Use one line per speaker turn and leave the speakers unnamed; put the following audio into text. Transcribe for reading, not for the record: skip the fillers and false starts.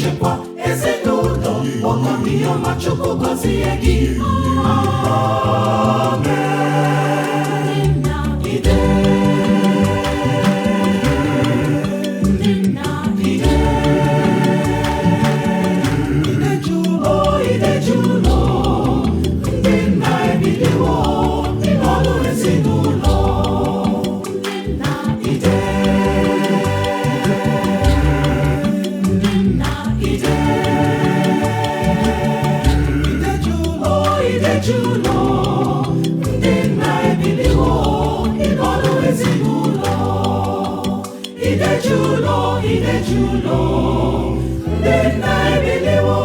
Na-echekwa ezinụlọ, nwoke ọma, Chukwu gọzie gị. Amen. Ide, ide, ideju ụlọ, ideju ụlọ, ndị nna ebiliwo ịlọlụ ezinụlọ. Ide, ide, ideju ụlọ, ideju ụlọ, ndị nna ebiliwo ịlọlụ ezinụlọ. Ideju ụlọ, ideju ụlọ, ndị nna ebiliwo.